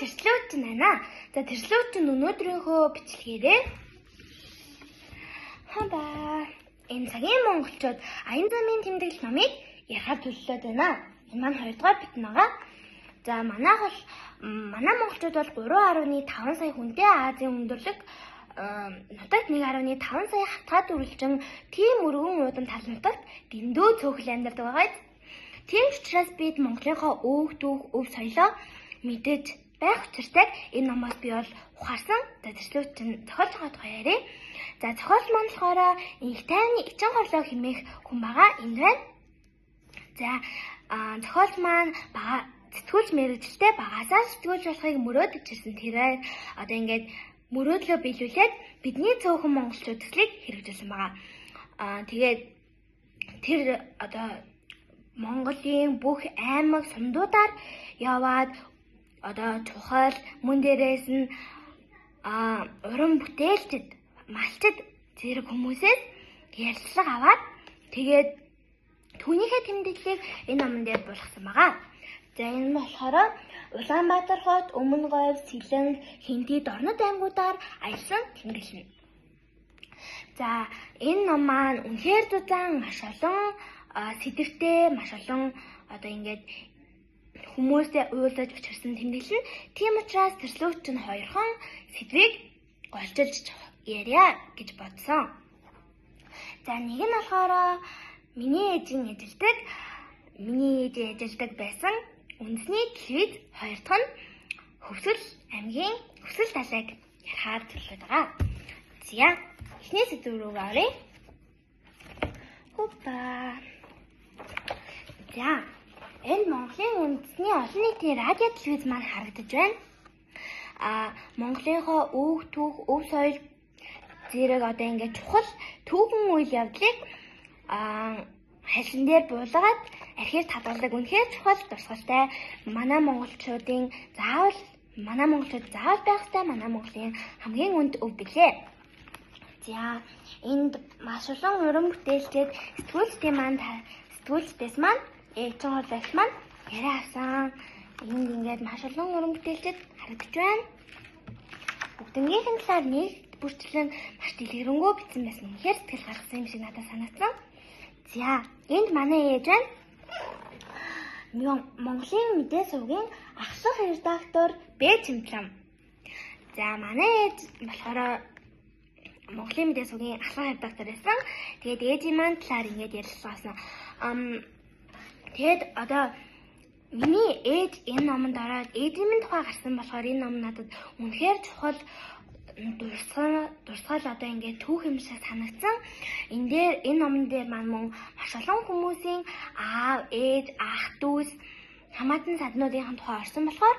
Тэрслүүч байна. За тэрслүүч нь өнөөдрийнхөө бичлэгээрээ хаба энэ цагийн монголчууд аян замын тэмдэглэл номыг ярихаар төлөвлөд байна. Энэ маань 2 дугаар бит байгаа. За манайх бол манай монголчууд бол 3.5 сая хүнтэй Азийн өндөрлөг нутагт 1.5 сая хатгаа дүрлжин тийм өргөн уудам тал нутагт дэндүү цөөхөл амьдардаг байгаа. Тийм ч учраас бид Монголынхоо өвөг түүх өв соёлоо мэдэж байх учиртайг энэ номоос би бол ухаарсан. За тэрслүүч чинь зохиолч байгаа тухай яриа. За зохиолч маань болохоор инх тайвны ичин хорлоо хэмээх хүн байгаа. Энэ байна. За зохиолч маань бага сэтгүүлч мэргэжилтэй багасаа сэтгүүлч болохыг мөрөөдөж ирсэн. Тэрээр одоо ингээд мөрөөдлөө биелүүлээд бидний цөөхөн монголчууд төслийг хэрэгжүүлсэн байгаа. Тэгээд тэр одоо Монголын бүх аймаг сумдуудаар яваад одоо чухал мөн дээрээс нь уран бүтээлчд, малчид зэрэг хүмүүсээс ярилцлага аваад тэгээд түүнийхээ тэмдэглэлийг энэ номон дээр буулгасан байгаа. За энэ нь болохоор Улаанбаатар хот, Өмнө говь, Сэлэнг, Хэнтий, Дорнод аймагуудаар аялсан тэмдэглэл. За энэ ном маань үнэхээр зузаан маш олон сэдвтэй, маш олон одоо ингээд хүмүүстэй уулзаж учирсан тэмдэглэл нь. Тийм учраас тэрслүүч нь хоёрхан сэдвийг голчилж ярья гэж бодсон. За нэг нь болохоор миний ээжийн ажилдаг байсан үндэсний телевиз, хоёр дахь нь Хөвсгөл аймгийн Хөвсгөл далайг ярихаар төлөвлөд байгаа. За эхний сэдв рүү оръё. Хупа. За энэ Монголын үндэсний олон нийтийн радио телевиз маань харагдаж байна. Монголынхоо өвөг түүх, өв соёл зэрэг одоо ингээд чухал түүхэн үйл явдлыг халин дээр буулгаад архив хадгалдаг үнэхээр чухал дурсгалтай. Манай монголчуудын заавал манай монголчууд заавал байх ёстой манай Монголын хамгийн үнд өв билээ. За энд маш олон уран бүтээлчид сэтгүүлчдээс маань ээжин хорлогч маань яриа авсан. Энд ингээд маш олон уран бүтээлчид харагдаж байна. Бүгднгийнхэн талаар нэг бүрчлэн маш дэлгэрэнгүй бичсэн байсан. Үнэхээр сэтгэл гаргасан юм шиг надад санагдсан. За энд манай ээж байна. Монголын мэдээ сувгийн ахлах редактор Б. Чимтлам. За манай ээж болохоор Монголын мэдээ сувгийн ахлах редактор байсан. Тэгээд ээжийн маань талаар ингээд ярилцлага авсан. Тэгээд одоо миний ээж энэ номонд ороод ээжийн минь тухай гарсан болохоор энэ ном надад үнэхээр чухал дурсгал одоо ингээд түүх юм шиг санагдсан. Энэ дээр энэ номон дээр маань мөн маш олон хүмүүсийн аав, ээж, ах, дүүс хамаатан саднуудын тухай орсон болохоор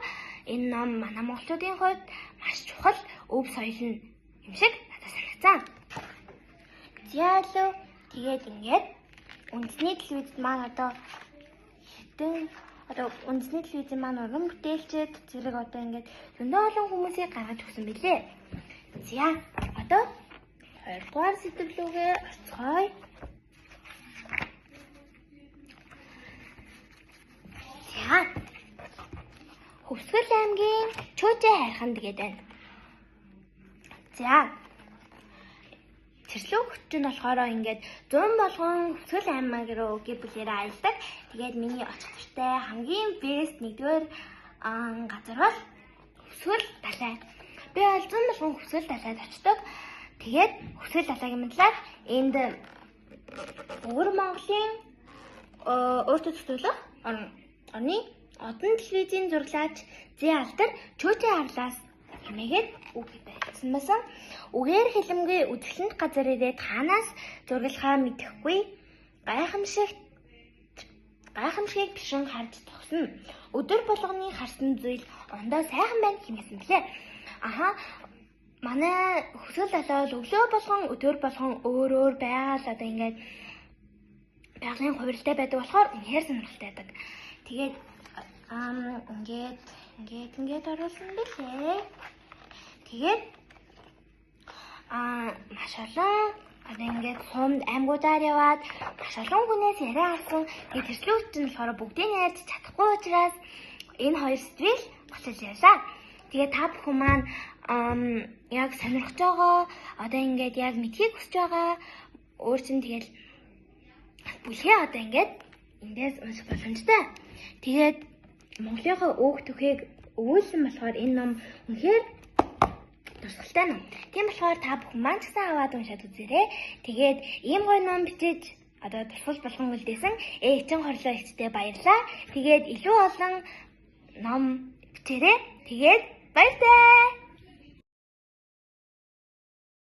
энэ ном манай монголчуудын хувьд маш чухал өв соёл юм шиг надад санагдсан. Зялөө тэгээд ингээд үндэсний телевизэд маань одоо хитэн одоо үндэсний телевизийн маань уран бүтээлчид зэрэг одоо ингээд зөндөө олон хүмүүсийг гаргаж өгсөн билээ. За одоо 2 дугаар сэдв рүүгээ орцгоё. За Хөвсгөл аймгийн Чөөжээ хайрханд гээд байна. За тэрслүүгч нь болохоор ингээд 100 болгон Хөвсгөл аймаг руу гэр бүлээрээ аялдаг. Тэгээд миний очих дуртай хамгийн best нэгдүгээр газар бол Хөвсгөл далай. Би бол 100 болгон Хөвсгөл далайд очдог. Тэгээд Хөвсгөл далайгийн талаар энд Өвөр Монголын өөртөө төсөөлөх орны одон телевизийн зураглаач Зэ Алдар Чөөжээ арлаас хэмээгээд үг байсан байсан. Үгээр хэлэмгүй үзэсгэлэнт газар ирээд хаанаас зураглахаа мэдэхгүй гайхамшигыг бишин харж зогсно. Өдөр болгоны харсан зүйл ондоо сайхан байна хэмээсэн билээ. Аха манай Хөвсгөл далай бол өглөө болгон өдөр болгон өөр өөр байгаал одоо ингээд байгалийн хувиралтай байдаг болохоор үнэхээр сонирхолтой байдаг. Тэгээд ингээд оруулсан билээ. Тэгээд маш олон одоо ингээд сумд аймагуудаар яваад маш олон хүнээс яриа авсан. Тэгээд тэрслүүч нь болохоор бүгдийг ярьж чадахгүй учраас энэ хоёр сэдвийг голчилж ярьлаа. Тэгээ та бүхэн маань яг сонирхож байгаа, одоо ингээд яг мэдхийг хүсэж байгаа өөр чинь тэгэл бүлгээ одоо ингээд эндээс унших боломжтой. Тэгээд Монголынхаа өөх төхийг өгүүлсэн болохоор энэ ном үнэхээр дурсгалтай ном. Тийм болохоор та бүхэн маань ч гэсэн аваад уншаад үзээрэй. Тэгээд ийм гоё ном бичиж одоо дурсгал болгон үлдээсэн Эчин хорлоо эгчтэй баярлаа. Тэгээд илүү олон ном бичээрэй. Тэгээд баяртай.